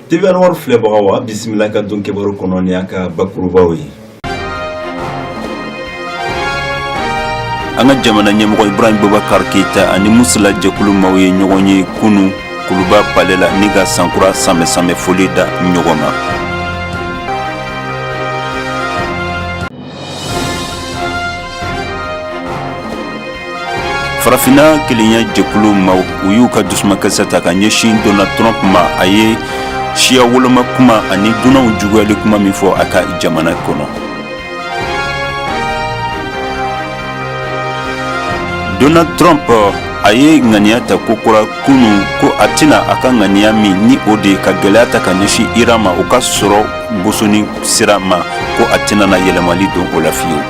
TV Anwar filɛbagaw, a bisimila ka don kibaru kɔnɔ ni a ka bakurubaw ye. An ka jamana ɲɛmɔgɔ Ibrahim Boubacar Keita ani Musala jɛkulu maaw ye ɲɔgɔn ye kunu Kuluba palais la ni ka sankura sanbɛ sanbɛ foli da ɲɔgɔn ma. Farafinna kelenya jɛkulu maaw, u y'u ka dusumakasa ta ka ɲɛsin Donald Trump ma, a ye siya woloma kuma ani dunanw juguyali kuma min fɔ a ka jamana kɔnɔ. Donald Trump, a ye ŋaniya ta ko kura kunu ko a tɛna a ka ŋaniya min ni o de ka gɛlɛya ta ka ɲɛsin Iran ma, o ka sɔrɔ bosoni sira ma, ko a tɛna na yɛlɛmali don o la fiyewu.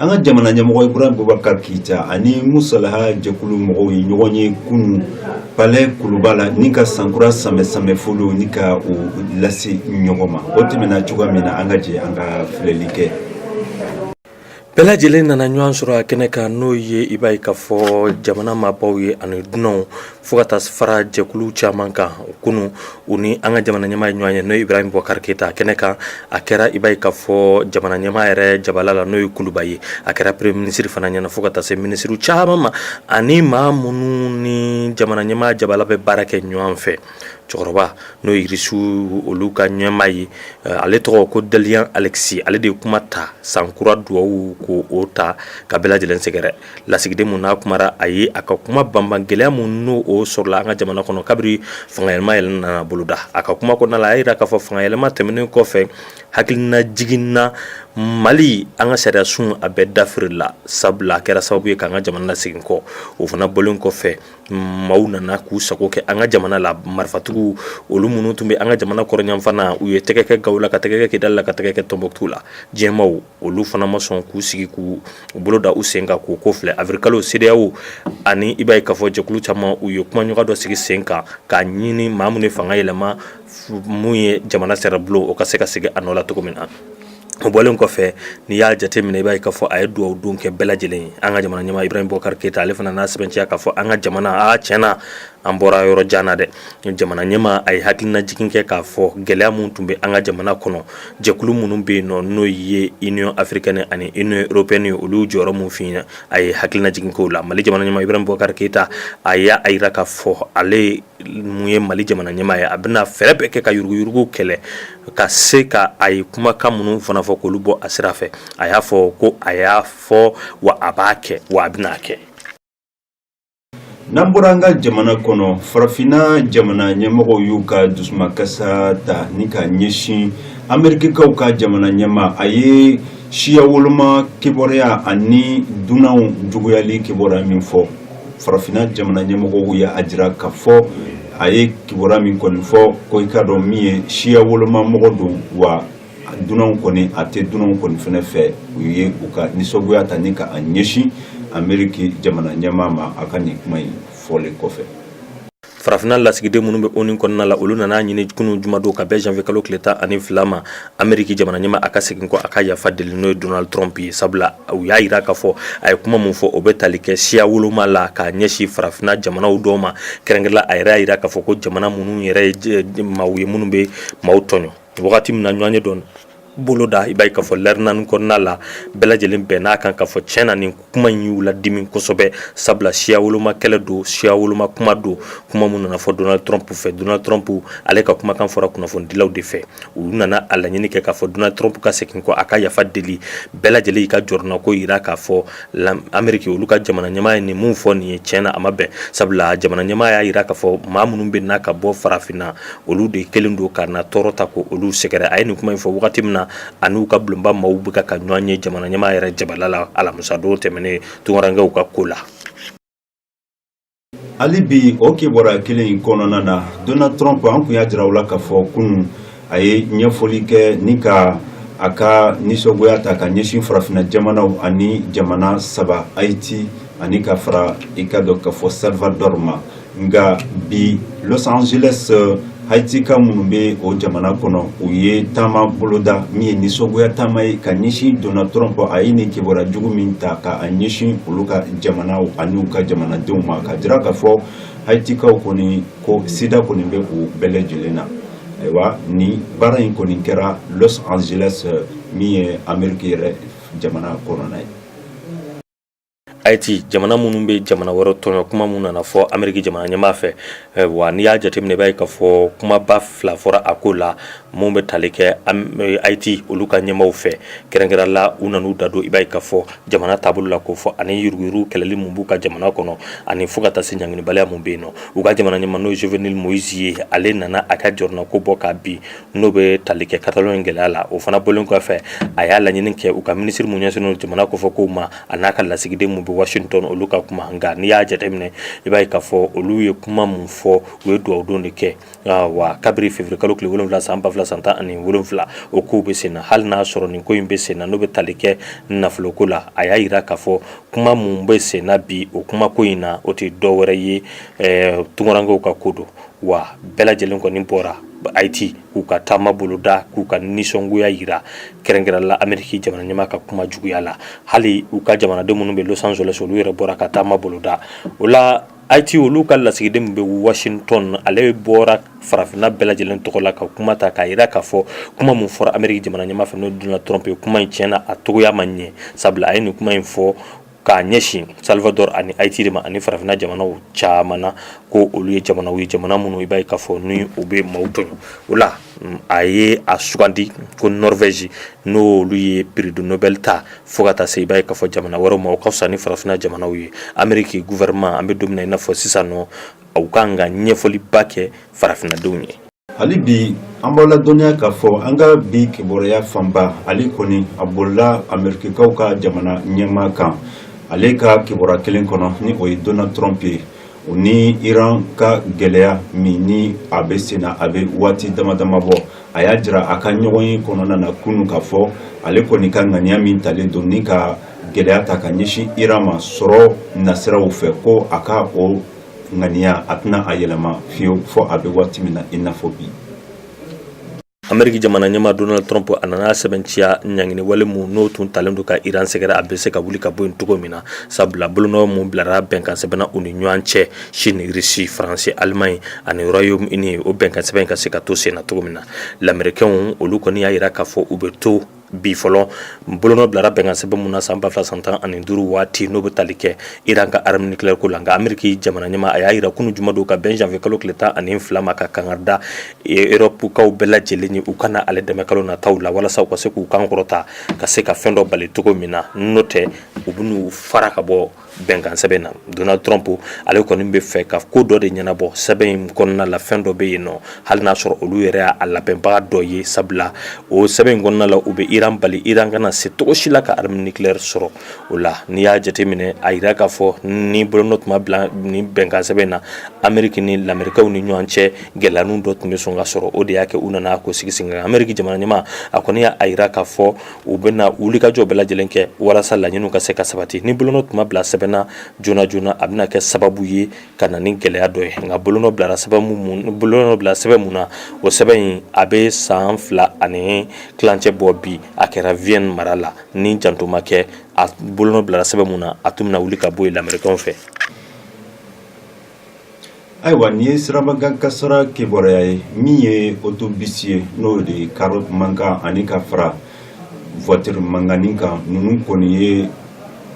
An ka jamana ɲɛmɔgɔ Ibrahim Boubacar Keita ani Musalaha jɛkulu mɔgɔw ye ɲɔgɔn ye kunu palais Kuluba la ni ka sankura sanbɛ sanbɛ foliw ni ka o lase ɲɔgɔn ma. O tɛmɛna cogoya min na, an ka jɛ an ka filɛli kɛ. Bɛɛ lajɛlen nana ɲɔgɔn sɔrɔ a kɛnɛ kan, n'o ye i b'a ye k'a fɔ jamana maabaw ye ani dunanw, fo ka taa fara jɛkulu caman kan. Kunun, u ni an ka jamana ɲɛmaa ye ɲɔgɔn ye, n'o ye Ibrahim Boubacar Keita. A kɛnɛ kan, a kɛra i b'a ye k'a fɔ jamana ɲɛmaa yɛrɛ jabala la, n'o ye Kuluba ye. A kɛra premier ministre fana ɲɛna, fo ka taa se minisiriw caman ma ani maa minnu ni jamana ɲɛmaa jabala bɛ baara kɛ ɲɔgɔn fɛ. Cɛkɔrɔba, n'o ye irisiw olu ka ɲɛmaa ye, ale tɔgɔ ko Dalian Alexis, ale de ye kuma ta, sankura duwawu ko o ta ka bɛɛ lajɛlen sɛgɛrɛ. Lasigiden mun n'a kumara, a ye a ka kuma banban gɛlɛya mun n'o o sɔrɔla an ka jamana kɔnɔ kabiri fangayɛlɛma yɛlɛ nana boloda. A ka kuma kɔnɔna la, a y'a jira k'a fɔ fangayɛlɛma tɛmɛnen kɔfɛ, hakilina jiginna Mali an ka sariyasun a bɛɛ dafirila, sabula a kɛra sababu ye k'an ka jamana lasegin kɔ. O fana bɔlen kɔfɛ, maaw nana k'u sago kɛ an ka jamana la. Marifatigiw, olu minnu tun bɛ an ka jamana kɔrɔnyanfan na, u ye tɛgɛ kɛ Gawo la, ka tɛgɛ kɛ Kidali la, ka tɛgɛ kɛ Tɔnbɔkutu la. Diɲɛmaaw, olu fana ma sɔn k'u sigi k'u bolo da u sen kan k'u ko filɛ. Avril kalo, CEDEAO ani i b'a ye k'a fɔ jɛkulu caman, u ye kumaɲɔgɔn dɔ sigi sen kan k'a ɲini maa minnu ye fanga yɛlɛma, mun ye jamana sariyabulon, o ka se ka segin a nɔ la cogo min na. O bɔlen kɔfɛ, n'i y'a jateminɛ, i b'a ye k'a fɔ a ye dugawu don kɛ bɛɛ lajɛlen ye. An ka jamana ɲɛmaa Ibrahim Boubacar Keita, ale fana n'a sɛbɛntiya k'a fɔ an ka jamana, a tiɲɛna, an bɔra yɔrɔ jan na dɛ. Jamana ɲɛmaa, a ye hakilinajigin kɛ k'a fɔ gɛlɛya mun tun bɛ an ka jamana kɔnɔ, jɛkulu minnu bɛ yen nɔ, n'o ye Union africaine ani Union européenne ye, olu jɔyɔrɔ mun fi a ye hakilinajigin k'o la. Mali jamana ɲɛmaa Ibrahim Boubacar Keita, a y'a jira k'a fɔ ale mun ye Mali jamana ɲɛmaa ye, a bɛna fɛɛrɛ bɛɛ kɛ ka yuruguyurugu kɛlɛ, ka se ka a ye kumakan minnu fana fɔ k'olu bɔ a sira fɛ. A y'a fɔ ko a y'a fɔ wa, a b'a kɛ wa, a bɛna a kɛ. N'an bɔra an ka jamana kɔnɔ, farafinna jamana ɲɛmɔgɔw y'u ka dusumakasa ta ni ka ɲɛsin Amerikikaw ka jamana ɲɛmaa, a ye siya woloma kibaruya ani dunanw juguyali kibaruya min fɔ. Farafinna jamana ɲɛmɔgɔw ye a jira k'a fɔ a ye kibaruya min kɔni fɔ, ko i k'a dɔn min ye siya woloma mɔgɔ don wa, dunanw kɔni, a tɛ dunanw kɔni fɛnɛ fɛ. U ye u ka nisɔngoya ta ni ka a ɲɛsin Ameriki jamana ɲɛmaa ma, a ka nin kuma in fɔlen kɔfɛ. Farafinna lasigiden minnu bɛ ONU kɔnɔna la, olu nana ɲini kunun jumadon ka bɛn janvier kalo tile 12 ma, Ameriki jamana ɲɛmaa, a ka segin kɔ, a ka yafa deli, n'o ye Donald Trump ye, sabula u y'a jira k'a fɔ a ye kuma min fɔ, o bɛ tali kɛ siya woloma la k'a ɲɛsin farafinna jamanaw dɔw ma. Kɛrɛnkɛrɛn la, a yɛrɛ y'a jira k'a fɔ ko jamana minnu yɛrɛ ye maaw ye minnu bɛ maaw tɔɲɔ. Wagati min na ɲɔgɔn ye dɔn bolo da, i b'a ye k'a fɔ lɛri 4 kɔnɔna la, bɛɛ lajɛlen bɛn n'a kan k'a fɔ tiɲɛ na, nin kuma in y'u ladimi kosɛbɛ, sabula siya woloma kɛlɛ don, siya woloma kuma don, kuma min nana fɔ Donald Trump fɛ. Donald Trump, ale ka kumakan fɔra kunnafonidilaw de fɛ. U nana a laɲini kɛ k'a fɔ Donald Trump ka segin kɔ, a ka yafa deli. Bɛɛ lajɛlen y'i ka jɔrɔnako jira k'a fɔ Ameriki, olu ka jamana ɲɛmaa ye nin mun fɔ nin ye, tiɲɛ na, a ma bɛn, sabula jamana ɲɛmaa y'a jira k'a fɔ maa minnu bɛ na ka bɔ farafinna, olu de kɛlen don ka na tɔɔrɔ ta ko olu sɛgɛrɛ. A ye nin kuma in fɔ wagati min na a n'u ka bulonba maaw bɛ ka ɲɔgɔn ye jamana ɲɛmaa yɛrɛ jabala la alamisadon tɛmɛnen, tunkarankew ka ko la. Hali bi, o kibaruya kelen in kɔnɔna na, Donald Trump, an tun y'a jira u la k'a fɔ kunun a ye ɲɛfɔli kɛ ni ka a ka nisɔngoya ta ka ɲɛsin farafinna jamanaw ani jamana saba, Haïti ani ka fara i ka dɔn k'a fɔ Salvador ma. Nka bi, Los Angeles Haïtika minnu bɛ o jamana kɔnɔ, u ye taama boloda min ye nisɔngoya taama ye ka ɲɛsin Donald Trump. A ye nin kibaruya jugu min ta ka a ɲɛsin olu ka jamanaw ani u ka jamanadenw ma, ka jira k'a fɔ Haïtikaw kɔni ko sida kɔni bɛ u bɛɛ lajɛlen na. Ayiwa, ni baara in kɔni kɛra Los Angeles, min ye Amérique yɛrɛ jamana kɔnɔna ye. Haïti jamana minnu bɛ jamana wɛrɛ tɔɲɔ, kuma minnu nana fɔ Ameriki jamana ɲɛmaa fɛ, wa n'i y'a jateminɛ, i b'a ye k'a fɔ kumaba fila fɔra a ko la mun bɛ tali kɛ Haïti olu ka ɲɛmaaw fɛ. Kɛrɛnkɛrɛn la, u nan'u da don, i b'a ye k'a fɔ jamana taabolo la k'o fɔ, ani yuruguyurugu kɛlɛli mun b'u ka jamana kɔnɔ, ani fo ka taa se ɲanginibaliya mun bɛ yen nɔ. U ka jamana ɲɛmaa, n'o ye Jovenel Moïse ye, ale nana a ka jɔrɔnako bɔ ka bin, n'o bɛ tali kɛ Catalogne gɛlɛya la. O fana bɔlen kɔfɛ, a y'a laɲini kɛ u ka minisiri mun ɲɛsinnen don jamana kɔfɛ kow ma, a n'a ka lasigiden mun bɛ Washington, olu ka kuma. Nka n'i y'a jateminɛ, i b'a ye k'a fɔ olu ye kuma mun fɔ, u ye dugawudon de kɛ. Wa kabiri février kalo tile 7 san 2017, o kow bɛ sen na. Hali n'a sɔrɔ nin ko in bɛ sen na, n'o bɛ tali kɛ nafoloko la, a y'a jira k'a fɔ kuma mun bɛ sen na bi, o kuma ko in na, o tɛ dɔ wɛrɛ ye, tunkarankew ka ko don. Wa bɛɛ lajɛlen kɔni bɔra Haïti k'u ka taama boloda, k'u ka nisɔngoya jira, kɛrɛnkɛrɛn la Ameriki jamana ɲɛmaa ka kuma juguya la. Hali u ka jamanaden minnu bɛ Los Angeles, olu yɛrɛ bɔra ka taama boloda. O la, Haïti olu ka lasigiden min bɛ Washington, ale bɔra farafinna bɛɛ lajɛlen tɔgɔ la ka kuma ta, k'a jira k'a fɔ kuma min fɔra Ameriki jamana ɲɛmaa fɛ, n'o Donald Trump ye, kuma in tiɲɛna, a cogoya ma ɲɛ, sabula a ye nin kuma in fɔ k'a ɲɛsin Salvador ani Haïti de ma, ani farafinna jamanaw caman na, ko olu ye jamanaw ye, jamana minnu i b'a ye k'a fɔ ni u bɛ maaw tɔɲɔ. O la, a ye a sugandi ko Norvège, n'olu ye prix de Nobel ta, fo ka taa se i b'a ye k'a fɔ jamana wɛrɛw ma, o ka fisa ni farafinna jamanaw ye. Amérique gouvernement, an bɛ don min na i n'a fɔ sisan nɔ, u kan ka ɲɛfɔliba kɛ farafinnadenw ye. Hali bi, an b'aw ladɔnniya k'a fɔ an ka bi kibaruya fanba, ale kɔni a bolila Amerikikaw ka jamana ɲɛmaa kan. Ale ka kibaruya kelen kɔnɔ, ni o ye Donald Trump ye, o ni Iran ka gɛlɛya min ni a bɛ senna, a bɛ waati dama dama bɔ, a y'a jira a ka ɲɔgɔn ye kɔnɔna na kunun k'a fɔ ale kɔni ka ŋaniya min talen don ni ka gɛlɛya ta ka ɲɛsin Iran ma sɔrɔ nasiraw fɛ, ko a ka o ŋaniya, a tɛna a yɛlɛma fiyewu fɔ a bɛ waati min na i n'a fɔ bi. Ameriki jamana ɲɛmaa Donald Trump, a nana sɛbɛntiya ɲangini wale mun n'o tun talen don ka Iran sɛgɛrɛ, a bɛ se ka wuli ka bɔ yen cogo min na, sabula bolonɔ mun bilara bɛnkan sɛbɛnna u ni ɲɔgɔn cɛ, Chine, Russie, France, Allemagne ani Royaume-Uni, o bɛnkan sɛbɛn ka se ka to sen na cogo min na. Lamɛrikɛnw olu kɔni y'a jira k'a fɔ u bɛ to bi fɔlɔ bolonɔ bilara bɛnkan sɛbɛn mun na san 2015 waati, n'o bɛ tali kɛ Iran ka arme nucléaire ko la. Nka Ameriki jamana ɲɛmaa, a y'a jira kunun juma don ka bɛn janvier kalo tile 12 ma, ka kangari da Europe kaw bɛɛ lajɛlen ye, u kana ale dɛmɛ kalo nataw la, walasa u ka se k'u kan kɔrɔta ka se ka fɛn dɔ bali cogo min na, n'o tɛ u bɛn'u fara ka bɔ bɛnkan sɛbɛn na. Donald Trump, ale kɔni bɛ fɛ ka ko dɔ de ɲɛnabɔ sɛbɛn in kɔnɔna la. Fɛn dɔ bɛ yen nɔ, hali n'a sɔrɔ olu yɛrɛ y'a labɛnbaga dɔ ye, sabula o sɛbɛn in kɔnɔna la, u bɛ Iran bali, Iran kana se cogo si la ka arme nucléaire sɔrɔ. O la, n'i y'a jateminɛ, a jira k'a fɔ ni bolonɔ tun ma bila ni bɛnkan sɛbɛn na, Ameriki ni lamɛrikaw ni ɲɔgɔn cɛ gɛlɛyaninw dɔ tun bɛ sɔn ka sɔrɔ. O de y'a kɛ u nana ko sigi sen kan. Ameriki jamana ɲɛmaa, a kɔni y'a jira k'a fɔ u bɛna wulikajɔ bɛɛ lajɛlen kɛ walasa laɲiniw ka se ka sabati. Ni bolonɔ tun ma bila sɛbɛn na joona joona, a bɛna kɛ sababu ye ka na ni gɛlɛya dɔ ye. Nka bolonɔ bilara sɛbɛn mun, bolonɔ bila sɛbɛn mun na, o sɛbɛn in a bɛ san 2 ni tilancɛ bɔ bi. A kɛra Vienne mara la. Ni janto ma kɛ, a bolonɔ bilara sɛbɛn mun na, a tun bɛna wuli ka bɔ yen lamɛrikaw fɛ. Ayiwa, nin ye sirabakan kasara kibaruya ye. Min ye otobisi ye, n'o de ye car mankan ani ka fara voiture mankannin kan, ninnu kɔni ye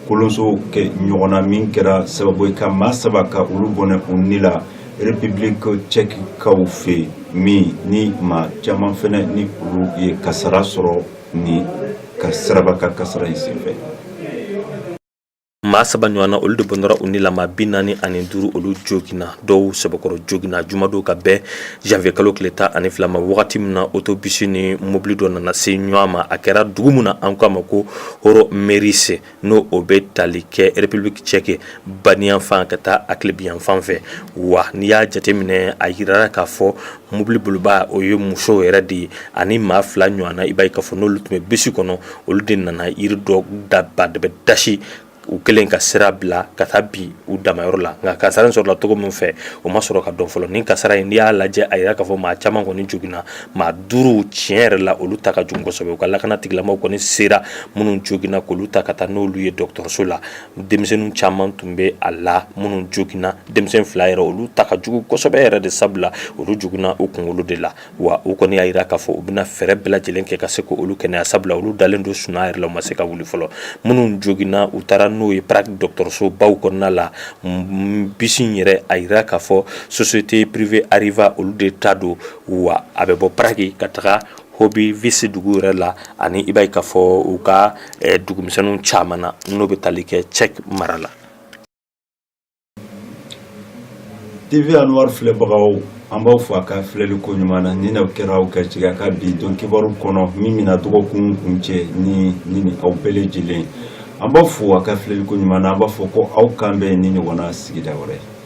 kolonso kɛ ɲɔgɔn na, min kɛra sababu ye ka maa saba ka olu bɔnɛ u ni la République tchèque kaw fɛ, min ni maa caman fɛnɛ ni olu ye kasara sɔrɔ ni ka sirabakan kasara in senfɛ. Maa saba ɲɔgɔn na, olu de bɔnɛra u ni la. Maa 45, olu joginna, dɔw sɛbɛkɔrɔ joginna jumadon ka bɛn janvier kalo tile 12 ma, wagati min na otobisi ni mobili dɔ nana se ɲɔgɔn ma. A kɛra dugu min na, an k'a ma ko Hořomeřice, n'o o bɛ tali kɛ République tchèque baniyanfan ka taa a tilebinyanfan fɛ. Wa n'i y'a jateminɛ, a yirara k'a fɔ mobili boliba, o ye muso yɛrɛ de ye, ani maa fila ɲɔgɔn na, i b'a ye k'a fɔ n'olu tun bɛ bisi kɔnɔ, olu de nana yiri dɔ da ba de bɛ dasi. U kɛlen ka sira bila ka taa bin u damayɔrɔ la, nka kasara in sɔrɔla cogo min fɛ, o ma sɔrɔ ka dɔn fɔlɔ. Nin kasara in, n'i y'a lajɛ, a yira k'a fɔ maa caman kɔni joginna. Maa 5, tiɲɛ yɛrɛ la, olu ta ka jugu kosɛbɛ. U ka lakana tigilamaw kɔni sera minnu joginna k'olu ta ka taa n'olu ye dɔgɔtɔrɔso la. Denmisɛnnin caman tun bɛ a la minnu joginna. Denmisɛn 2 yɛrɛ, olu ta ka jugu kosɛbɛ yɛrɛ de, sabula olu joginna u kunkolo de la. Wa u kɔni y'a jira k'a fɔ u bɛna fɛɛrɛ bɛɛ lajɛlen kɛ ka se k olu kɛnɛya, sabula olu dalen don sunɔgɔ yɛrɛ la, u ma se ka wuli fɔlɔ. Minnu joginna, u taara n'o ye Prague dɔgɔtɔrɔso baw kɔnɔna la. Bisi in yɛrɛ, a jira k'a fɔ société privée Arriva, olu de ta don. Wa a bɛ bɔ Prague ka taga Hodovice dugu yɛrɛ la, ani i b'a ye k'a fɔ u ka dugumisɛnninw caman na, n'o bɛ tali kɛ Tchèque mara la. TV Anwar filɛbagaw, an b'aw fo a ka filɛli ko ɲuman na. Ni n'aw kɛra aw garijɛgɛ a ka bi don kibaru kɔnɔ min bɛna dɔgɔkun kuncɛ ni aw bɛɛ lajɛlen, an b'aw fo a ka filɛli ko ɲuman na. An b'a fɔ ko aw kan bɛn ni ɲɔgɔnna sigida wɛrɛ.